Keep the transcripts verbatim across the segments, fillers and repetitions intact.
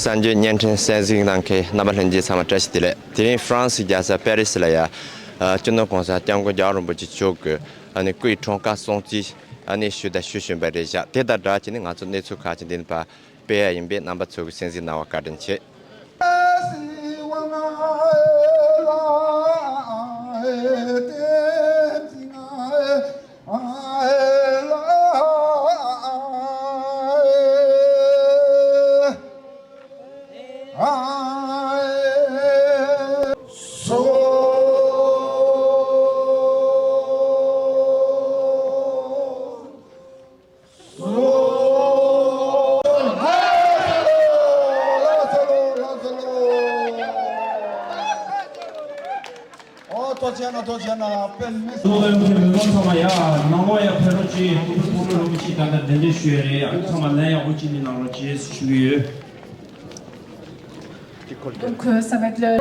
གསར་འགྱུར་བརྙན་འཕྲིན་གསན་གཟིགས་གནང་མཁན་རྣམ་པ་ལྷན་རྒྱས་ཚང་མ་བཀྲ་ཤིས་བདེ་ལེགས། དེ་རིང་ཧྥ་རན་སིའི་རྒྱལ་ས་པེ་རི་སི་ལ་ཡ། ཨ། སྤྱི་ནོར་༸གོང་ས་༸སྐྱབས་མགོན་༸རྒྱལ་བ་རིན་པོ་ཆེ་མཆོག་གི་ཨ་ནི་སྐུའི་འཁྲུངས་སྐར་སྲུང་བརྩི་ཨ་ནི་ཞུ་དང་ཞུ་བཞིན་པ་རེད་བཞག་དེ་དང་སྦྲགས་བྱས་ནས་ང་ཚོ་གནས་ཚུལ་ཁག་ཅིག་འདི་ནས་ཕར་སྤེལ་ཡ་ཡིན་པས། རྣམ་པ་ཚོ་གིས་གསན་གཟིགས་གནང་བར་བཀའ་དྲིན་ཆེ། ཨོ། ཐུགས་རྗེ་གནང་། ཐུགས་རྗེ་གནང་། དཔལ་མི་སྲིད། ལོ་ཡོང་མཁན་མི་མང་ཚང་མ་ཡ་ནང་ལོགས་ཡ་ཕེབས་རོགས་གྱིས། སྐུ་ཕུང་པོ་རིན་པོ་ཆེ་ད་ལྟ་གདན་འདྲེན་ཞུ་ཡ་རེད། ཡ་ཚང་མ་ལན་ཡག་པོ་བྱས་ནས་གནང་རོགས་གྱིས་ཞུ་གི་ཡོད། Donc, euh, ça va être le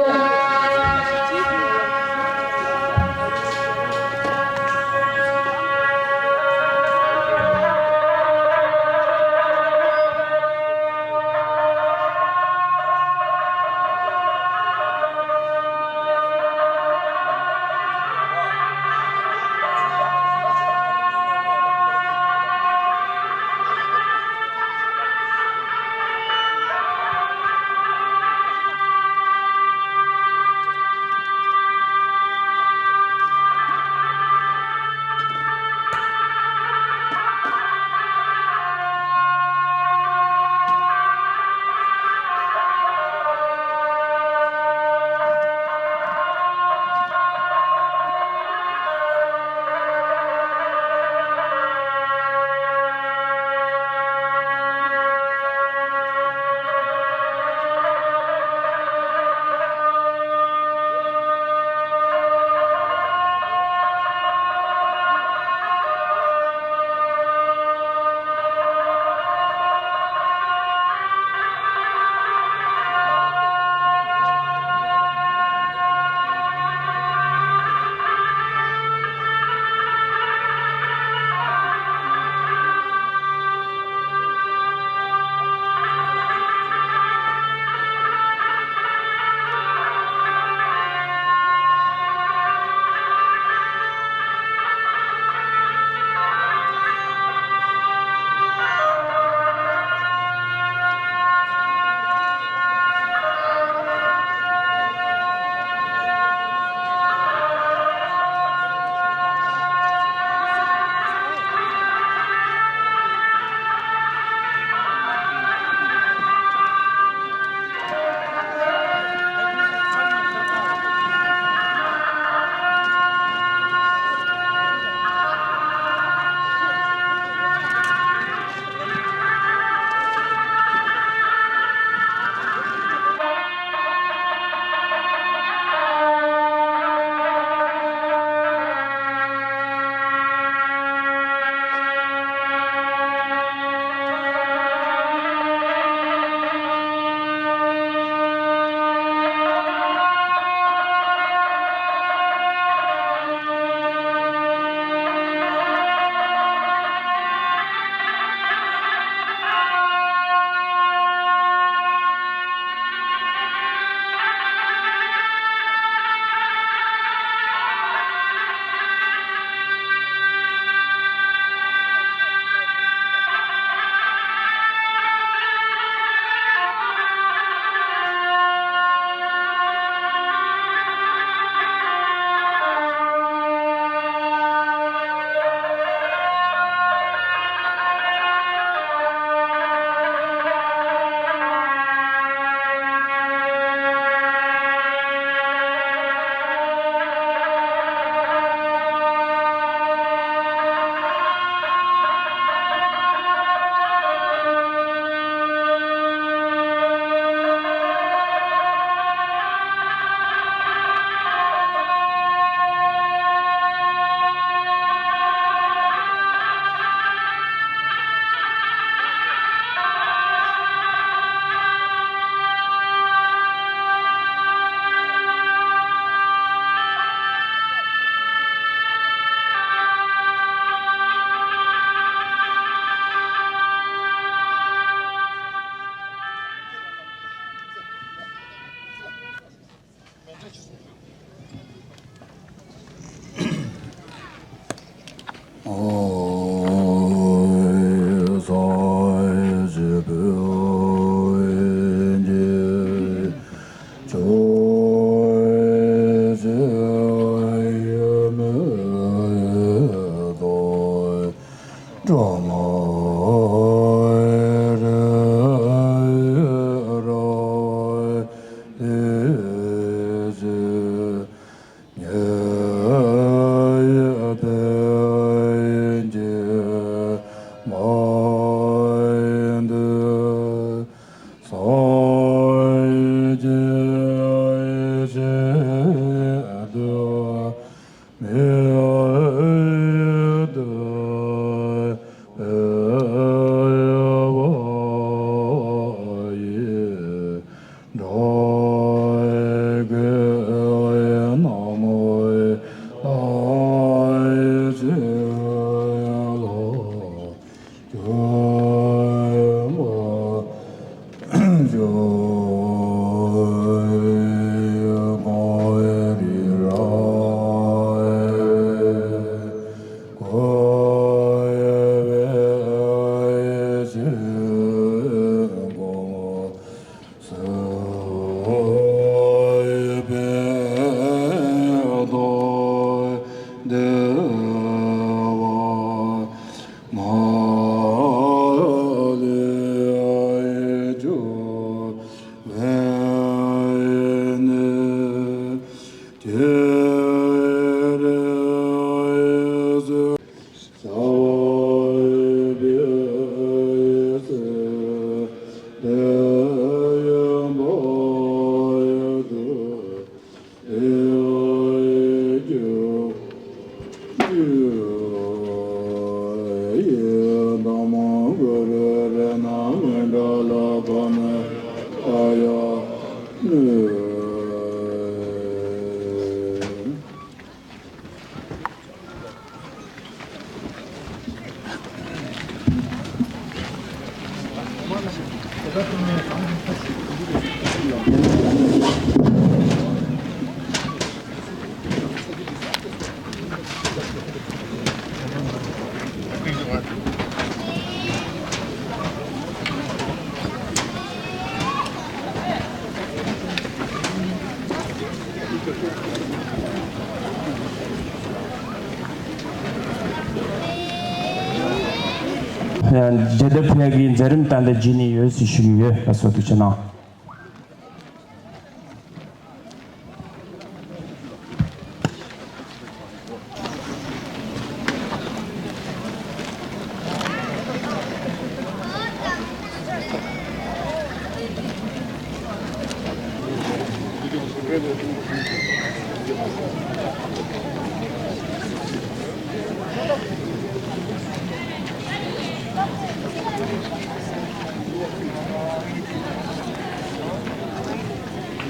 རྒྱལ་དར་ཕུལ་ཡག་གི་མཛད་རིམ་ཏན་ཏན་བརྗེད་ནས་ཡོད་ཟེར་ཞུ་གི་ཡོད། ལགས་སོ། ཐུགས་རྗེ་གནང་།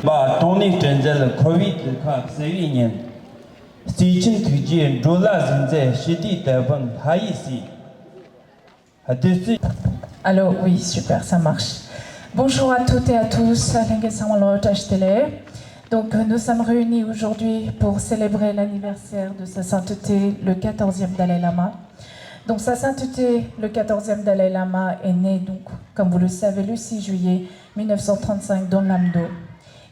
པ། ཏོག་དབྱིབས་སྐྲན་རྩལ་ཁོ་བིད་དུས་ཁ་གསལ་བའི་ཉིན། བརྩེ་ཆེན་ཐུགས་རྗེའི་འགྲོ་ལ་གཟིམ་མཛད་ཞི་བདེའི་དེད་དཔོན་ལྷ་ཡི་སྲས། བདུད་རྩི། Allô, oui, super, ça marche. Bonjour à toutes et à tous. Lenge samalo tashitele. Donc, nous sommes réunis aujourd'hui pour célébrer l'anniversaire de Sa Sainteté, le quatorzième Dalai Lama. Donc, Sa Sainteté, le quatorzième Dalai Lama, est né, donc, comme vous le savez, le six juillet mille neuf cent trente-cinq dans l'Amdo.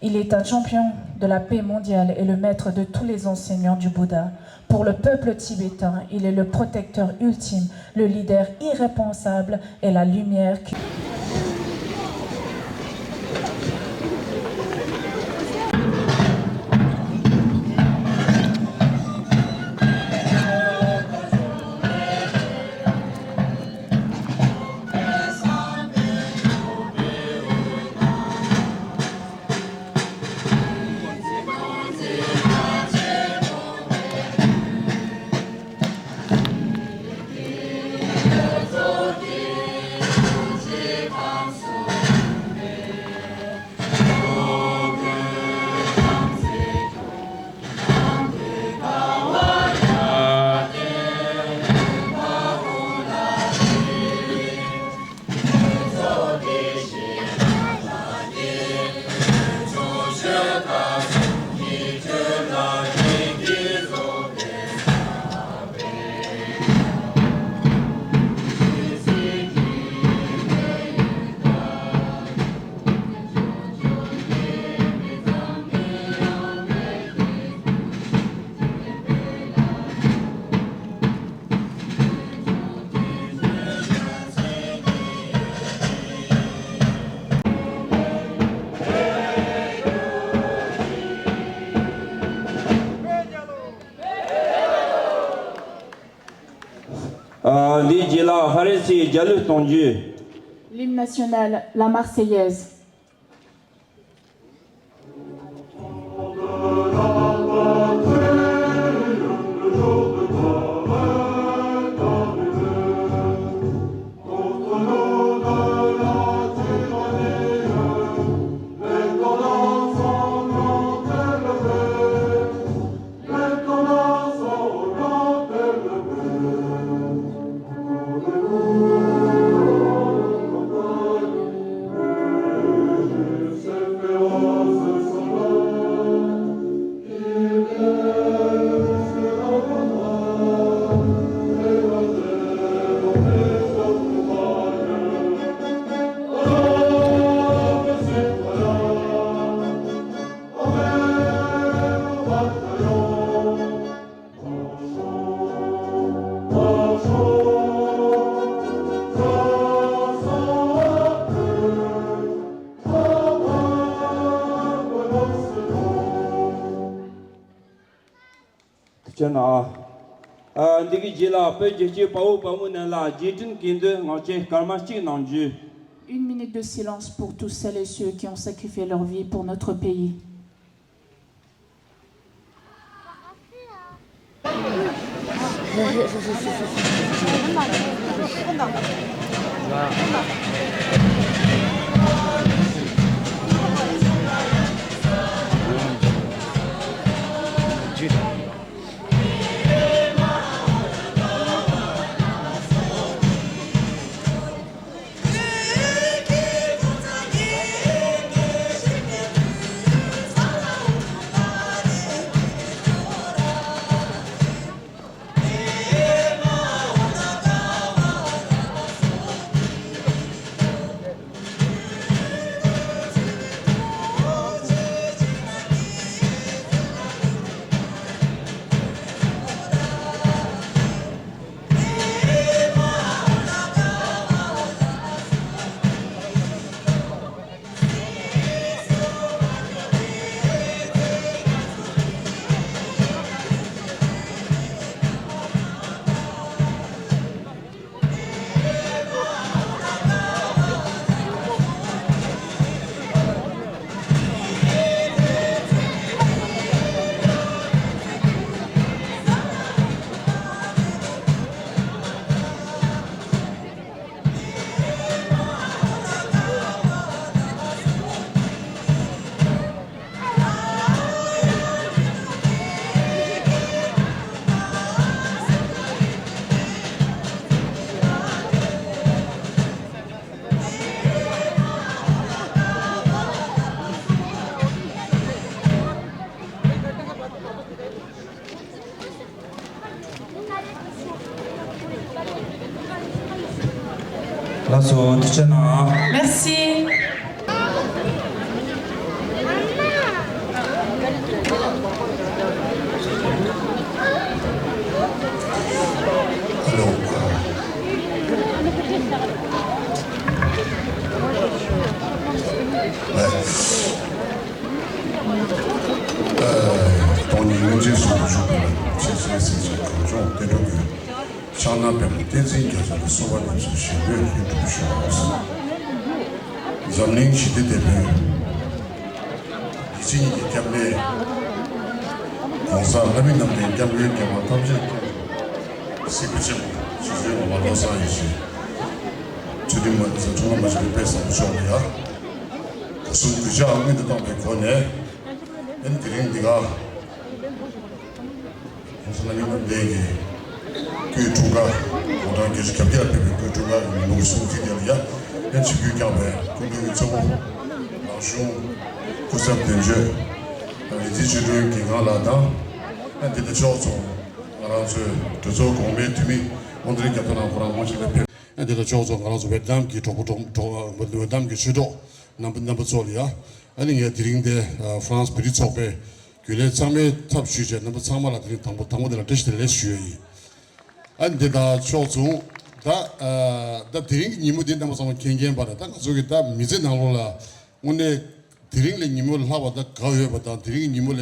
Il est un champion de la paix mondiale et le maître de tous les enseignants du Bouddha. Pour le peuple tibétain, il est le protecteur ultime, le leader irréprochable et la lumière qui འདིའི་རྗེས་ལ་ཧྥ་རན་སིའི་རྒྱལ་གླུ་གཏོང་རྒྱུ། L'hymne national, la Marseillaise. ཐུགས་རྗེ་གནང་། ཨ། འདི་གི་རྗེས་ལ་བོད་རྒྱལ་གཅེས་དཔའ་བོ་དཔའ་མོ་རྣམས་ལ་རྗེས་དྲན་སྐུ་མདུན་ངག་བཅད་སྐར་མ་གཅིག་གནང་རྒྱུ། Une minute de silence pour tous celles et ceux qui ont sacrifié leur vie pour notre pays. ལགས་སོ། ཐུགས་རྗེ་གནང་། Merci. སྟོང་ཉིད་སྔོན་རྗེས་སུ་མ་ཞུགས་པའི་ཆེས་མཐོའི་སྲིད་ཞིའི་གངས་ལྗོངས་བསྟན་འགྲོ་ཀུན། ཕྱག་ན་པདྨོ་བསྟན་འཛིན་རྒྱ་མཚོ་ལ། གསོལ་བ་འདེབས་སོ་ཞིང་དུ་ལྷུན་གྲུབ་ཤོག། འཛམ་གླིང་ཞི་བདེ་དེད་དཔོན། ཡིད་ཆེས་ཀྱི་སྐྱབས་གནས། ༸གོང་ས་ལྷ་མི་རྣམས་ཀྱི་སྐྱབས་མགོན་རྒྱལ་བ་ཐམས་ཅད་མཁྱེན་པའི་གཟིགས་པ་ཆེན་པོ་ཆོས་སྐྱོང་ངག་དབང་བློ་བཟང་ཡེ་ཤེས། ཚུལ་ཁྲིམས་མ་ཚུལ་ཁྲིམས་མ་བྱས་པའི་དཔལ་བཟང་པོ་མཆོག་ལ་ཡ། སྐུ་གསུང་གདུལ་བྱ་སྔོན་དུ་བཏང་བའི་སྒོ་ནས། ཨེ་ནི་དེ་རིང་འདི་ག ༸གོང་ས་ལྷ་མི་རྣམས་ཀྱི་སྐུའི་འཁྲུངས་སྐར། དགུང་གྲངས་བརྒྱད་ཅུ་གྱ་བརྒྱད་ལ་ཕེབས་པའི་སྐུའི་འཁྲུངས་སྐར་ཉིན་མོ་གི་སྲུང་བརྩི་དེ་ལ་ཡ། ཨེ་ནི་ཆིབས་བསྒྱུར་བསྐྱངས་པའི་སྐུ་མགྲོན་གྱི་གཙོ་བོ་རང་གཞུང་སྐུ་ཚབ་དོན་གཅོད་རིག་འཛིན་ཆོས་སྒྲོན་རྒན་ཁང་ལགས་དང་། ཨེ་ནི་དེ་དང་ཕྱོགས་མཚུངས་ང་རང་ཚོའི་གྲོས་ཚོགས་གོང་མའི་འཐུས་མི་དབང་འདུས་རྒྱ་མཚོ་ལགས་ཁོ་རང་ངོ་ཤེས་ལ་ཕེབས། ཨེ་འདི་ལ་ཕྱོགས་མཚུངས་ང་རང་ཚོ་ཝེ་ཏི་ནམ་གྱི་གྲོགས་པོ་གྲོགས་གྲོགས་ཝེ་ཏི་ནམ་གྱི་ཆོས་གྲོགས་རྣམ་པ་རྣམ་པ་ཚོ་ལ་ཡ། ཨ་ནི་ངས་དེ་རིང་འདི་ཧྥ་རན་སི་བོད་རིགས་ཚོགས་པའི་རྒྱུན་ལས་ཚང་མའི་ཚབ་ཞུས་བྱས་རྣམ་པ་ཚང་མ་ལ་དེ་རིང་དང་པོ་དང་པོ་འདི་ལ་བཀྲ་ཤིས་བདེ་ལེགས་ཞུ་ཡ་ཡིན། ཨ་ནི་འདི་དང་ཕྱོགས་མཚུངས་ད་ད་དེ་རིང་གི་ཉིན་མོ་འདི་རྣམ་པ་ཚང་མ་མཁྱེན་མཁྱེན་པ་རེད། ད་ང་ཚོ་གི་ད་མི་ཚེ་ནང་ལོགས་ལ་དངོས་གནས། དེ་རིང་ལས་ཉིན་མོ་ལྷག་པ་དང་དགའ་འོས་པ་དང་དེ་རིང་གི་ཉིན་མོ་ལས་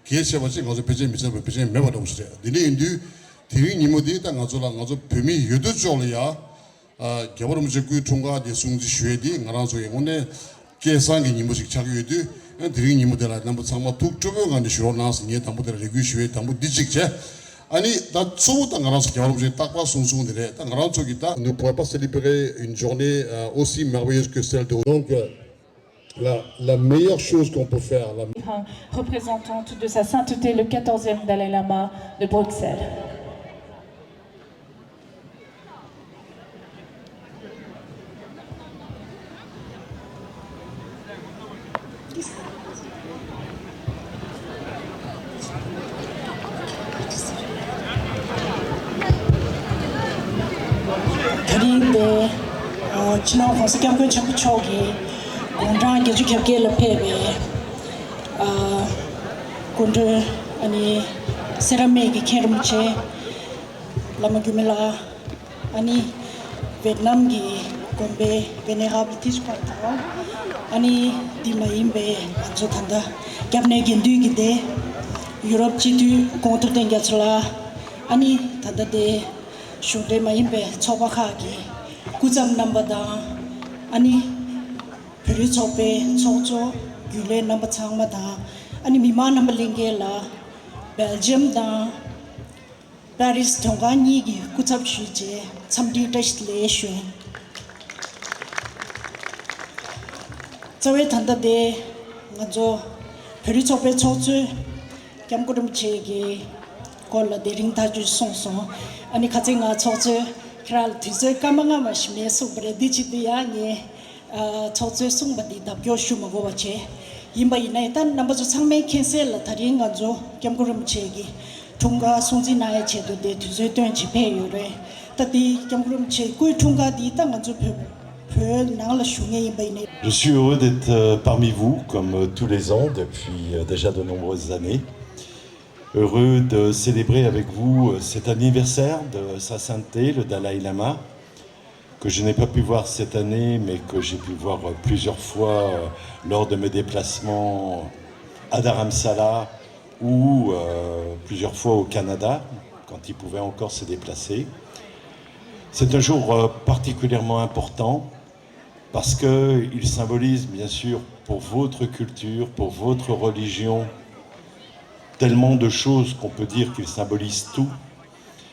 གལ་ཆེ་བ་ཅིག་ང་ཚོ་ཕལ་ཆེར་མི་ཚེ་ལ་ཕལ་ཆེར་མེད་པ་འདྲ་བོ་ཞིག་རེད། འདི་འདྲ་ཡིན་དུས་ དེ་རིང་ཉིན་མོ་འདི་ད་ང་ཚོ་ལ་ང་ཚོ་བོད་མི་ཡོད་དོ་ཅོག་ལ་ཡ། ཨ། རྒྱལ་བ་རིན་པོ་ཆེ་སྐུའི་འཁྲུངས་སྐར་དེ་སྲུང་བརྩི་ཞུ་ཡས་དེ་ང་རང་ཚོ་ཡི་དངོས་གནས་སྐལ་བཟང་གི་ཉིན་མོ་ཞིག་ཆགས་ཀྱི་ཡོད་དུས། ཨ། དེ་རིང་ཉིན་མོ་དེ་ལ་རྣམ་པ་ཚང་མ་ཐུགས་སྤྲོ་པོའི་ངང་ནས་བཞུགས་རོགས་གནང་ཟེར་ངས་དང་པོ་དེ་ལ་རེ་སྐུལ་ཞུ་ཡས་དང་པོ་འདི་གཅིག་བྱས། ཨ་ནི་ད་གཙོ་བོ་ད་ང་རང་ཚོ་རྒྱལ་བ་རིན་པོ་ཆེ་རྟག་པར་གསུང་གསུང་དེ་རེད། ད་ང་རང་ཚོ་གི་ད on ne pourrait pas célébrer une journée, euh, aussi merveilleuse que celle de donc, euh, la, la meilleure chose qu'on peut faire, la représentante de sa sainteté le quatorzième Dalai Lama de Bruxelles. དེ་རིང་འདིར་ཨ་སྤྱི་ནོར་༸གོང་ས་༸སྐྱབས་མགོན་ཆེན་པོ་མཆོག་གིས་དགུང་གྲངས་བརྒྱད་ཅུ་གྱ་བརྒྱད་ལ་ཕེབས་པའི་ཨ་སྐུ་མགྲོན་ཨ་ནི་སེ་ར་སྨད་ཀྱི་མཁན་རིན་པོ་ཆེ་བླ་མ་འགྱུར་མེད་ལགས། ཨ་ནི་ཝེད་ནམ་གྱི་དགོན་པའི་Vénérable Thich Quang དང་། ཨ་ནི་འདི་མ་ཡིན་པའི་ང་ཚོ་ད་ལྟ་སྐྱབས་གནས་དགེ་འདུན་གྱི་སྡེ། ཡུ་རོབ་སྤྱི་འཐུས་ཀོང་ཐུབ་བསྟན་རྒྱ་མཚོ་ལགས། ཨ་ནི་ད་ལྟ་དེ་གཞུང་འབྲེལ་མ་ཡིན་པའི་ཚོགས་པ་ཁག་གི་སྐུ་ཚབ་རྣམ་པ་དང་། ཨ་ནི་བོད་རིགས་ཚོགས་པའི་ཚོགས་གཙོ་རྒྱུན་ལས་རྣམ་པ་ཚང་མ་དང་། ཨ་ནི་མི་མང་རྣམ་པ་ལྷན་རྒྱས་ལ་སྦེལ་ཇམ་དང་། པེ་རིས་དོན་ཁང་གཉིས་ཀྱི་སྐུ་ཚབ་ཞུས་རྗེས་འཚམས་འདྲི་བཀྲ་ཤིས་བདེ་ལེགས་ཞུ། རྩ་བའི་ད་ལྟ་དེ་ང་ཚོ་བོད་རིགས་ཚོགས་པའི་ཚོགས་གཙོས་སྐྱབས་མགོན་རིན་པོ་ཆེ་གི་སྐོར་ལ་དེ་རིང་ཐག་གཅོད་གསུངས་སོང་། ཨ་ནི་ཁ་སང་ང་ཚོགས་གཙོས་ཁྱེད་རང་ལ་དུས་ཚོད་སྐར་མ་ལྔ་མ་ཞིག་མེད་གསུངས་པ་རེད། འདི་ཕྱིར་དུ་ཡང་ངས། ཨ། ཚོགས་གཙོས་གསུངས་པ་འདི་བརྡབ་སྐྱོར་ཞུ་མ་དགོས་པ་བྱས། ཡིན་པ་ཡིན་ན་ད་རྣམ་པ་ཚོ་ཚང་མས་མཁྱེན་གསལ་ལ་ད་རིང་ང་ཚོ་སྐྱབས་མགོན་རིན་པོ་ཆེ་གི་འཁྲུངས་སྐར་སྲུང་བརྩི་གནང་ཡའི་ཆེད་དུ་དེ་དུས་ཚོད་བཏོན་བྱས་ཕེབས་ཡོད་རེད། ད་དེ་སྐྱབས་མགོན་རིན་པོ་ཆེ་སྐུའི་འཁྲུངས་སྐར་འདི་ད་ང་ཚོ་བོད་བོད་ནང་ལ་བཞུགས་མཁན་ཡིན་པ་ཡིན་ན། Je suis heureux d'être, euh, parmi vous, comme, euh, tous les ans, depuis, euh, déjà de nombreuses années. Heureux de célébrer avec vous, euh, cet anniversaire de Sa Sainteté, le Dalai Lama, que je n'ai pas pu voir cette année, mais que j'ai pu voir, euh, plusieurs fois, euh, lors de mes déplacements à Dharamsala ou, euh, plusieurs fois au Canada, quand il pouvait encore se déplacer. C'est un jour, euh, particulièrement important parce que il symbolise, bien sûr, pour votre culture, pour votre religion, tellement de choses qu'on peut dire qu'il symbolise tout.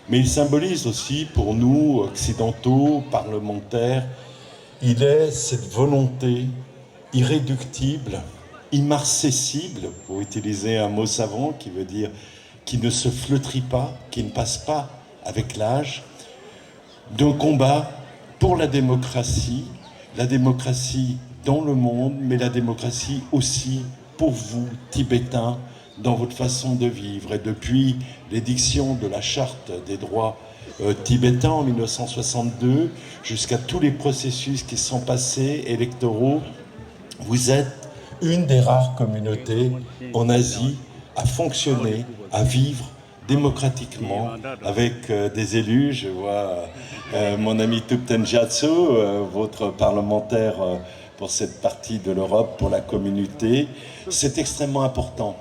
Mais il symbolise aussi pour nous, occidentaux, parlementaires, il est cette volonté irréductible, immarcescible, pour utiliser un mot savant qui veut dire qui ne se flétrit pas, qui ne passe pas avec l'âge, d'un combat pour la démocratie, la démocratie dans le monde, mais la démocratie aussi pour vous, Tibétains, dans votre façon de vivre. Et depuis l'édiction de la Charte des droits, euh, tibétains en mille neuf cent soixante-deux, jusqu'à tous les processus qui sont passés, électoraux, vous êtes une des rares communautés en Asie à fonctionner, à vivre démocratiquement avec, euh, des élus. Je vois, euh, mon ami Thupten Gyatso, euh, votre parlementaire, euh, pour cette partie de l'Europe, pour la communauté. C'est extrêmement important.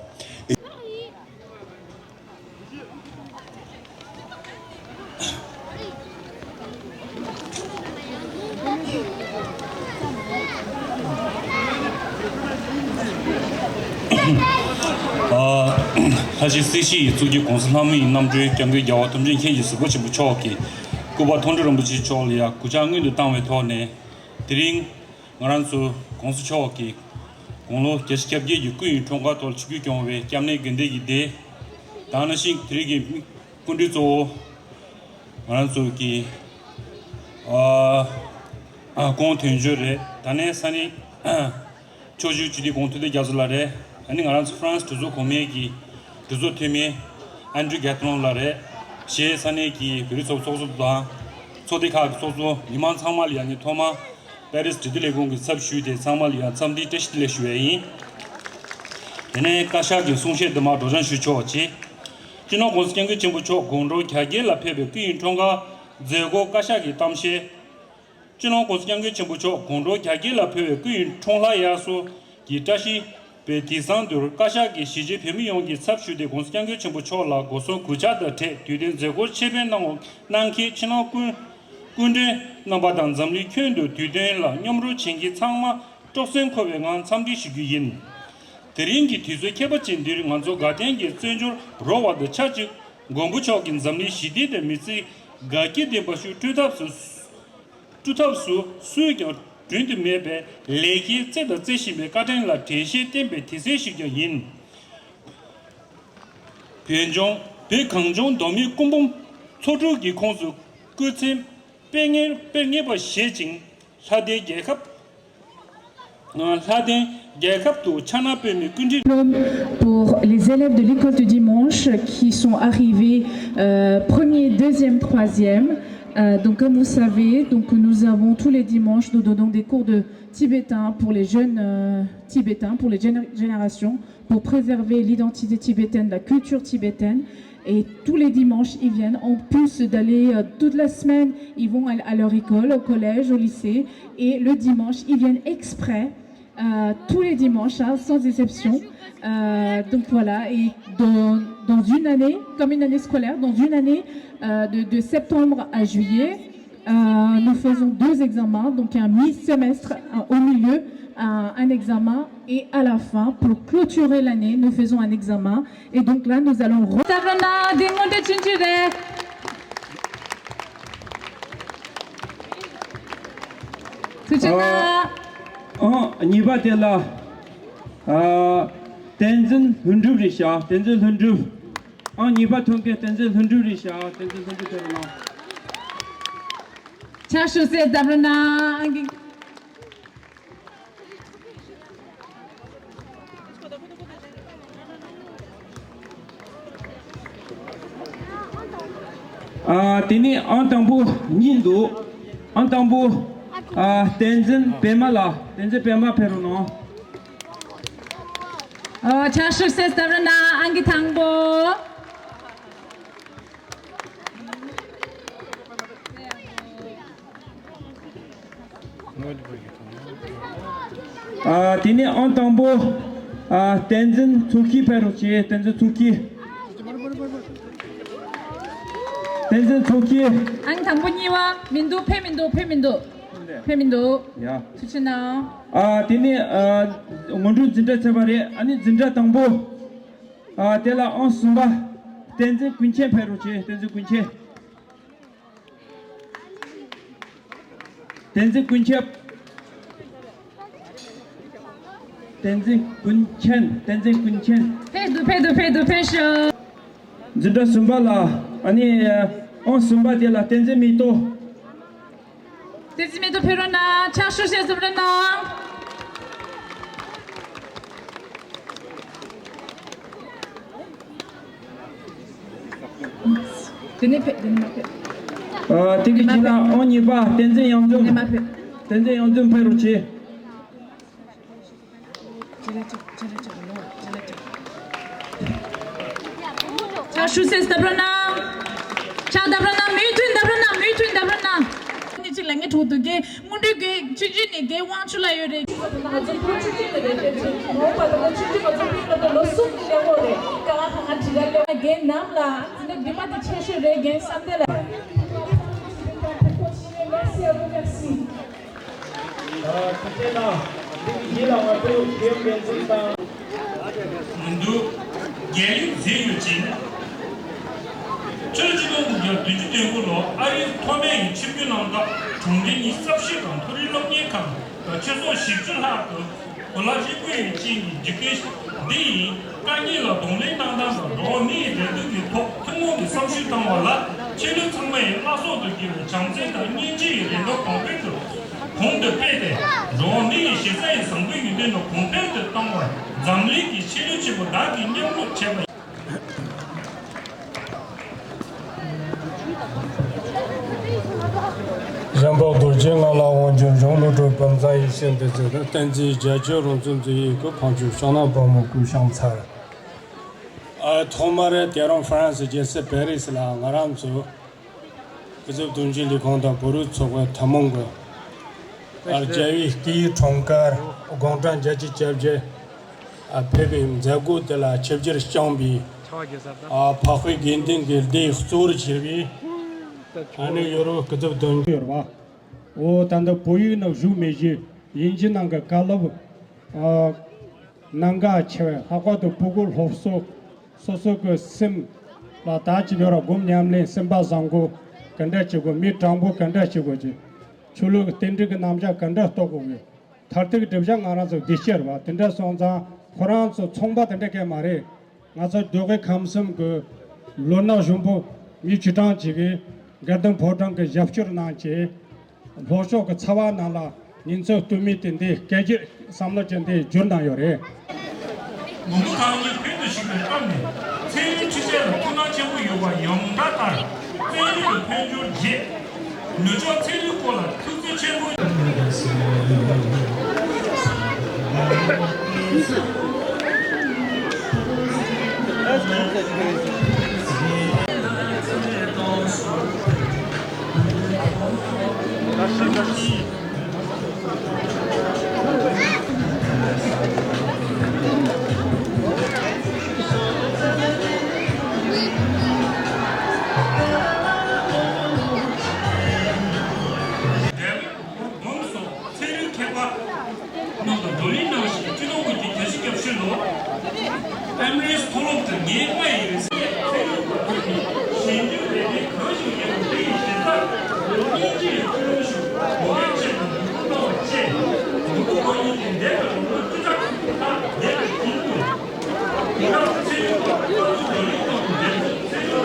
ཨ། ལྷ་རྗེ་སྲིད་ཞིའི་གཙུག་གི་གོང་ས་ལྷ་མོ་ཡི་རྣམ་སྤྲུལ་སྐྱབས་མགོན་རྒྱལ་བ་ཐམས་ཅད་མཁྱེན་ཅིང་གཟིགས་པ་ཆེན་པོ་མཆོག་གི་སྐུ་པར་མཐོང་གྲོལ་རིན་པོ་ཆེ་མཆོག་ལ་ཡང་གུས་ཕྱག་སྔོན་དུ་བཏང་བའི་ཐོག་ནས། དེ་རིང་ང་རང་ཚོ་གོང་ས་མཆོག་གི་དགུང་ལོ་བརྒྱད་ཅུ་གྱ་བརྒྱད་ཀྱི་སྐུ་ཡོན་འཁྲུངས་སྐར་ཐོག་ཆིབས་བསྒྱུར་སྐྱོང་བའི་སྐྱབས་གནས་དགེ་འདུན་གྱི་སྡེ་དང་། ནང་བཞིན་དེ་རིང་གི་སྐུ་མགྲོན་གཙོ་བོ་ང་རང་ཚོ་གི་ཨ་ཨ་ཁོང་དོན་གཅོད་རེད། ད་ནས་ས་གནས་ཕྱོགས་བཞུགས་སྤྱི་འཐུས་ཁོང་ཐུབ་བསྟན་རྒྱ་མཚོ་ལགས་རེད། ཨ་ནི་ང་རང་ཚོ་ཧྥ་རན་སི་གྲོས་ཚོགས་གོང་མའི་གི་གྲོས་ཚོགས་འཐུས་མི་ཨན་ཌྲུ་གྷེ་ཏོན་ལགས་རེད། གཞན་ས་གནས་ཀྱི་བོད་རིགས་ཚོགས་ཚོགས་གཙོ་དང་ཚོགས་སྡེ་ཁག་གི་ཚོགས་གཙོ་མི་མང་ཚང་མ་ལ་ཡང་ངས་ཐོག་མར་པེ་རིས་འབྲེལ་མཐུད་ལས་ཁུངས་ཀྱི་ཚབ་ཞུས་ཏེ་ཚང་མ་ལ་ཡང་འཚམས་འདྲི་བཀྲ་ཤིས་བདེ་ལེགས་ཞུ་ཡས་ཡིན། དེ་ནས་བཀའ་ཤག་གི་གསུང་བཤད་འདི་མར་སྒྲོག་སྦྱང་ཞུ་ཆོག་ཅེས། སྤྱི་ནོར་༸གོང་ས་༸སྐྱབས་མགོན་ཆེན་པོ་མཆོག་དགུང་གྲངས་གྱ་བརྒྱད་ལ་ཕེབས་པའི་སྐུ་ཡོན་འཁྲུངས་སྐར་མཛད་སྒོ་བཀའ་ཤག་གི་གཏམ་བཤད། སྤྱི་ནོར་༸གོང་ས་༸སྐྱབས་མགོན་ཆེན་པོ་མཆོག་དགུང་གྲངས་གྱ་བརྒྱད་ལ་ཕེབས་པའི་སྐུ་ཡོན་འཁྲུངས་ལྷ་དབྱར་གསོལ་གྱི་བཀྲ་ཤིས་ པའི་དེང་སང་དུས་བཀའ་ཤག་གིས་གཞིས་བྱེས་བོད་མི་ཡོངས་ཀྱི་ཚབ་ཞུས་ཏེ་༸གོང་ས་༸སྐྱབས་མགོན་ཆེན་པོ་མཆོག་ལ་སྒོ་གསུམ་གུས་ཕྱག་དང་འབྲེལ་དུས་སྟོན་མཛད་སྒོར་ཆེད་ཕེབས་གནང་བ་གནང་མཁན་ཕྱི་ནང་སྐུ་སྐུ་མགྲོན་རྣམ་པ་དང་འཛམ་གླིང་ཁྱོན་དུ་དུས་སྟོན་ལ་མཉམ་རུབ་བྱེད་མཁན་ཚང་མ་སྤྲོ་སེམས་འཁོལ་བའི་ངང་འཚམས་འདྲི་ཞུ་རྒྱུ་ཡིན། དེ་རིང་གི་དུས་ཚོད་ཁྱད་པར་ཅན་འདིར་ང་ཚོ་དགའ་ལྡན་གྱི་རྩེད་འཇོར་རོལ་བ་དང་ཆབས་ཅིག་མགོན་པོ་མཆོག་གིས་འཛམ་གླིང་ཞི་བདེ་དང་མི་ཚེ་དགའ་སྐྱིད་ལྡན་པ་ཞིག་བསྐྲུན་ཐབས་སུ་བསྐྲུན་ཐབས་སུ་སུས་ཀྱང་བསྒྲུན་དུ་མེད་པའི་ལས་འགན་རྩེ་དང་རྩེ་བཞིན་པའི་བཀའ་དྲིན་ལ་དྲན་ཤེས་བསྟན་པའི་དུས་ཚོད་ཞིག་ཀྱང་ཡིན། བོད་ལྗོངས་བོད་གངས་ལྗོངས་མདོ་སྨད་སྐུ་འབུམ་ཚོ་དྲུག་གི་ཁོངས་སུ་སྐུ་ཚེ་དཔེ་ངེས་དཔེ་ངེས་པ་བཞེས་ཤིང་ལྷ་ལྡན་རྒྱལ་ཁབ། ལྷ་ལྡན་རྒྱལ་ཁབ་ཏུ་ཕྱག་ན་པདྨོའི་སྐུ་ཕྲེང་རིང་། Pour les élèves de l'école du dimanche qui sont arrivés, euh, premier, deuxième, troisième. Euh, donc, comme vous savez, donc, nous avons tous les dimanches, nous donnons des cours de tibétain pour les jeunes, euh, tibétains, pour les géné- générations, pour préserver l'identité tibétaine, la culture tibétaine. Et tous les dimanches, ils viennent. En plus d'aller, euh, toute la semaine, ils vont à, à leur école, au collège, au lycée. Et le dimanche, ils viennent exprès, euh, tous les dimanches, hein, sans exception. Euh, donc voilà, et dans, dans une année, comme une année scolaire, dans une année, euh, de, de septembre à juillet, euh, nous faisons deux examens, donc un mi-semestre, un- au milieu, un, un examen, et à la fin, pour clôturer l'année, nous faisons un examen. Et donc là, nous allons re- ད་བར་ན་འདི་དངོས་འབྲེལ་ཆུང་ཆུང་རེད། ཐུགས་རྗེ་གནང་། ཨང་གཉིས་པ་དེ་ལ། ཨ། བསྟན་འཛིན་ལྷུན་གྲུབ་རེད་ཤག་བསྟན་འཛིན་ལྷུན་གྲུབ། ཨང་གཉིས་པ་ཐོན་མཁན་བསྟན་འཛིན་ལྷུན་གྲུབ་རེད་ཤག་བསྟན་འཛིན་ལྷུན་གྲུབ་ཕེབས་རོགས་གནང་། ཕྱག་ཞུ་སེ་ད་བར་ན་ཨང་གི་ཨ། དེ་ནས་ཨང་དང་པོ་གཉིས་འདུག་ཨང་དང་པོ། ཨ། བསྟན་འཛིན་པད་མ་ལགས། བསྟན་འཛིན་པད་མ་ཕེབས་རོགས་གནང་། ཨ། ཕྱག་ཞུ་སེ་ད་བར་ན་ཨང་གི་དང་པོ། ཨ། དེ་ནས་ཨང་དང་པོ། ཨ། བསྟན་འཛིན་མཚོ་སྐྱིད་ཕེབས་རོགས་བྱེད། བསྟན་འཛིན་མཚོ་སྐྱིད། བསྟན་འཛིན་མཚོ་སྐྱིད། ཨང་དང་པོ་གཉིས་པ་མི་འདུག་ཕེབས་མི་འདུག་ཕེབས་མི་འདུག་ཕེབས་མི་འདུག་ཡ། ཐུགས་རྗེ་གནང་། ཨ། དེ་ནས། ཨ། སྔོན་འགྲོའི་འཛིན་གྲྭ་ཚར་བ་རེད། ཨ་ནི་འཛིན་གྲྭ་དང་པོ། ཨ། དེ་ལ་ཨང་གསུམ་པ། བསྟན་འཛིན་ཀུན་མཁྱེན་ཕེབས་རོགས་བྱེད། བསྟན་འཛིན་ཀུན་མཁྱེན། བསྟན་འཛིན་ཀུན་ཁྱབ། བསྟན་འཛིན་ཀུན་མཁྱེན། བསྟན་འཛིན་ཀུན་མཁྱེན། ཕེབས་འདུག་ཕེབས་འདུག་ཕེབས་འདུག་ཕེབས་ཤོག་འཛིན་གྲྭ་གསུམ་པ་ལ། ཨ་ནི་ཨང་གསུམ་པ་དེ་ལ་བསྟན་འཛིན་མེ་ཏོག་བསྟན་འཛིན་མེ་ཏོག་ཕེབས་རོགས་གནང་། ཕྱག་ཞུ་ཞེས་གཟིགས་རོགས་གནང་། དེ་ནས་ཕེབས། དེ་ནས་མ་ཕེབས། ཨ། དེ་གི་རྗེས་ལ་ཨང་གཉིས་པ་བསྟན་འཛིན་གཡང་འཛོམས། དེ་ནས་མ་ཕེབས། བསྟན་འཛིན་གཡང་འཛོམས་ཕེབས་རོགས་བྱེད། ཕྱག་ཞུ་སེ་བརྡབ་རོགས་གནང་། ཕྱག་བརྡབ་རོགས་གནང་། མུ་མཐུད་བརྡབ་རོགས་གནང་། མུ་མཐུད་བརྡབ་རོགས་གནང་། ཨ་ནི་གཅིག་ལ་ངའི་གྲོགས་འདུག་གས། སྔོན་འགྲོའི་གི་ཆུང་ཆུང་ནས་རྒན་དབང་ཕྱུག་ལགས་ཡོད་རེད། ང་ཚོ་ཕོ་ཆུང་ཆུང་ནས་རེད། ཆུང་ཆུང་མ་འོངས་པ་ད་ལྟ་ཆུང་ཆུང་ང་ཚོ་ཕུད་ལ་ད་ལོ་གསུམ་ནས་སླེབས་ཡོད་རེད། ཀ་ལ་ཧ་ང་དྲི་ར་སླེབས། རྒན་ནམ་ལ་འདི་འདི་མ་འདི་ཆེ་ཤོས་རེད། རྒན་བསམ་གཏན་ལགས། Merci à vous, merci. ཨ། ཐུགས་རྗེ་གནང་། འདི་གི་ཡིད་ལ་ང་ཚོ་རྒན་འཛིན་དང་། མི་འདུག་རྒྱལ་ཡུམ་མཛད་ཡོད་ཅིང་། ཕྱི་ལོ་ཆིག་སྟོང་དགུ་བརྒྱ་བདུན་ཅུ་དོན་དགུ་ལོར་ཨ་རིའི་ཐོག་མའི་ཆིབས་བསྒྱུར་གནང་སྐབས་གྲོང་ཁྱེར་གཉིས་གསར་བཞེངས་དང་མཐོ་རིམ་སློབ་གཉེར་ཁང་དང་ཆོས་ཚོགས་བཞི་བཅུ་ལྷག་ཏུ་གོ་ལ་ཧྲིལ་པོ་ཡི་ཅན་གྱི་འཇིག་རྟེན་འདི་ཡི་དཀའ་ངལ་ལ་གདོང་ལེན་གནང་སྟངས་དང་འགྲོ་བ་མི་ཡི་རེ་འདུན་གྱི་ཐོག་ཐུན་མོང་གི་བསམ་ཞིབ་བཏང་བ་ལ་ཆེད་ལས་ཚང་མ་ཡི་བླ་སྲོག་ཏུ་གྱུར་བའི་བྱམས་བརྩེ་དང་སྙིང་རྗེ་ཡི་རེ་འདོད་གོང་འཕེལ་དུ། གོང་དུ་སྤེལ་ཏེ། འགྲོ་བ་མི་ཡི་གཞི་རྩ་ཡི་བཟང་པོའི་ཡོན་ཏན་དུ་གོང་འཕེལ་དུ་བཏང་བར་འཛམ་གླིང་གི་ཆེས་མཐོའི་ཆེན་པོ་བདག་གིས་མཉམ་རུབ་བྱས་པ་ཡིན། གཞན་ཕམ་རྡོ་རྗེ་ང་ལ་དབང་སྒྱུར་གཞུང་བློ་གྲོས་བུམ་བཟང་ཡེ་ཤེས་འདི་ཚོ་དང་བསྟན་འཛིན་རྒྱ་ཆེ་རང་བཙན་འཛིན་ཡིག་གི་ཕང་ཆུ་ཤང་ན་བུ་མོ་སྐུ་ཤང་ཚར། ཨ། ཐོག་མར་དེ་རིང་ཧྥ་རན་སི་རྒྱལ་ས་པེ་རི་སི་ལ་ང་རང་ཚོ་སྐུ་ཚབ་དོན་གཅོད་ལས་ཁུངས་དང་བོད་རིགས་ཚོགས་པའི་ཐུན་མོང་གི། ཨ། རྒྱལ་བའི་སྐུའི་འཁྲུངས་སྐར་དགུང་གྲངས་བརྒྱད་ཅུ་གྱ་བརྒྱད། ཕེབས་པའི་མཛད་སྒོ་དེ་ལ་ཆིབས་བསྒྱུར་བསྐྱངས་པའི་འཕགས་པའི་དགེ་འདུན་གྱི་སྡེ་གཙོ་བོར་བྱས་པའི་ཨ་ནི་ཡོ་རོབ་སྐུ་ཚབ་དོན་གཅོད་ཡོད་རེད་བ། འོ་ད་ལྟ་བོད་ཡིག་ནང་བཞུགས་མེད་ཀྱི་དབྱིན་ཇི་ནང་གི་བཀའ་སློབ་གནད་འགག་ཆེ་བས། ལྷག་པར་དུ་ཕྲུ་གུ་སློབ་གསོ། སོ་སོ་གི་སེམས་ལ་ད་ཅི་ཡོད་ར་སྒོམ་ཉམས་ལེན་སེམས་པ་བཟང་པོ་ག་འདྲ་བྱེད་དགོས། མི་དྲང་པོ་ག་འདྲ་བྱེད་དགོས་ཀྱི། ཆོས་ལུགས་རྟེན་འབྲེལ་གྱི་རྣམ་གཞག་ག་འདྲ་རྟོགས་དགོས་ཀྱི། མཐར་ཐུག་སྒྲུབ་བྱ་ང་རང་ཚོ་བདེ་སྐྱིད་རེད་བ། དེ་འདྲ་སོང་ཙང་ཁོ་རང་ཚོ་ཚོང་པ་དེ་འདྲ་གས་མ་རེད། ང་ཚོ་འདོད་དགེ་ཁམས་གསུམ་གྱི་ལོ་ན་གཞོན་པོ་མི་བཅུ་གྲངས་ཅིག་གིས་དགའ་ལྡན་ཕོ་བྲང་གི་ཞབས་སྐྱོར་གནང་བྱས། ལྷོ་ཕྱོགས་ཀྱི་ཚ་བ་ནང་ལ་ཉིན་མཚན་སྟོན་མི་དེ་འདི་སྐད་ཅིག་བསམ་བློ་ཅན་དེ་བསྒྱུར་གནང་ཡོད་རེད། མགོན་པོ་གང་ཉིད་བོད་དུ་བཞུགས་པའི་སྐབས་ནས་ཚན་རིག་འཕྲུལ་ཆས་ལ་ཐུགས་སྣང་ཆེན་པོ་ཡོད་པ་ཡོངས་གྲགས་ལྟར། ཚན་རིག་གི་འཕེལ་འགྱུར་རྗེས། ནུབ་ཕྱོགས་ཚན་རིག་སྐོར་ལ་ཐུགས་བརྩེ་ཆེན་པོ། འདེམས་སོགས་ཚན་རིག་མཁས་པ་རྣམས་ལ་བགྲོ་གླེང་གནང་ཞིང་། སྤྱི་ནོར་གོང་ས་རྒྱལ་སྲས་སྐྱབས་མཆོག་ལ་ཨེ་མི་རེ་ཊི་མཐོ་སློབ་ཏུ་ངའི་བཀའ་ཡི་རེ་ཞིག་ཚན་རིག་པ་ཚོས་ཀྱི་ཞིབ་འཇུག་ལས་དོན་གང་ཞིག་སྙན་པོ་དེ་ཡི་གཞི་རྩར་ལོ་སྙིང་རྗེ་ཡི་ཕུལ་བྱུང་གོ་སྐབས་ཆེད་དུ་འབུལ་གཏོང་བ་བཅས། མགོན་པོ་གང་ཉིད་ཀྱི་འདས་པའི་ལོ་ངོ་བཅུ་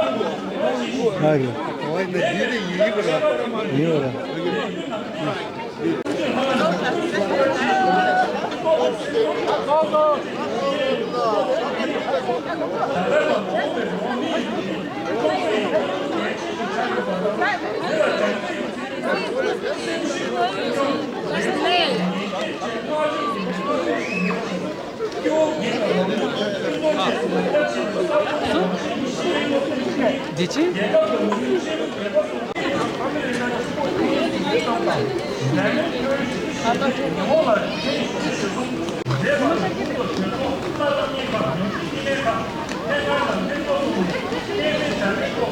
ཕྲག་གི་ཐོག་མཐའ་ཡས་པའི་དུས་སུ། དེང་སྐབས་ཚན་རིག་པ་ཚོས་ལོ་ལེགས་དང་འདས་པོ་ཚན་རིག་པ་ཞིག་ཡིན། ཨ་རེ། ཨོ་ཡ་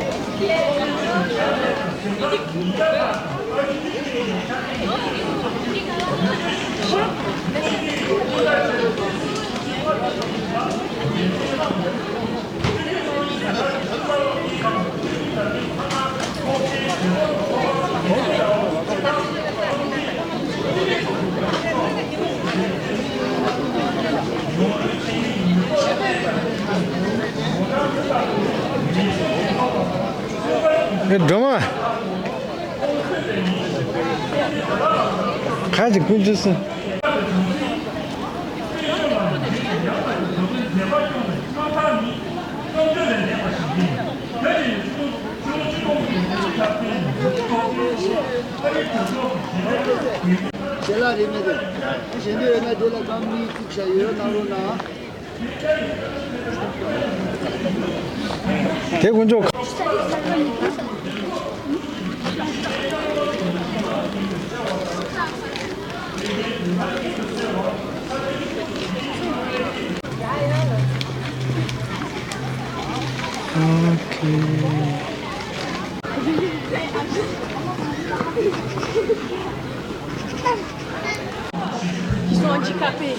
ན་འདི་དེ་ཡིན་གི་ར། ཡིན་ར། འདི་ཅི། ཨེ་སྒྲོལ་མ། ཁ་ཅིག་ཀུན་སྤྱོད་སུ། ཞལ་ལག་རེད་མེད་རེད། གཞན་དོན་ཡོད་ན་འདི་ལ་སྒམ་གཉིས་བཙུགས་བཞག་ཡོད། གནང་རོགས་གནང་། དེ་དཀོན་མཆོག Ils sont handicapés.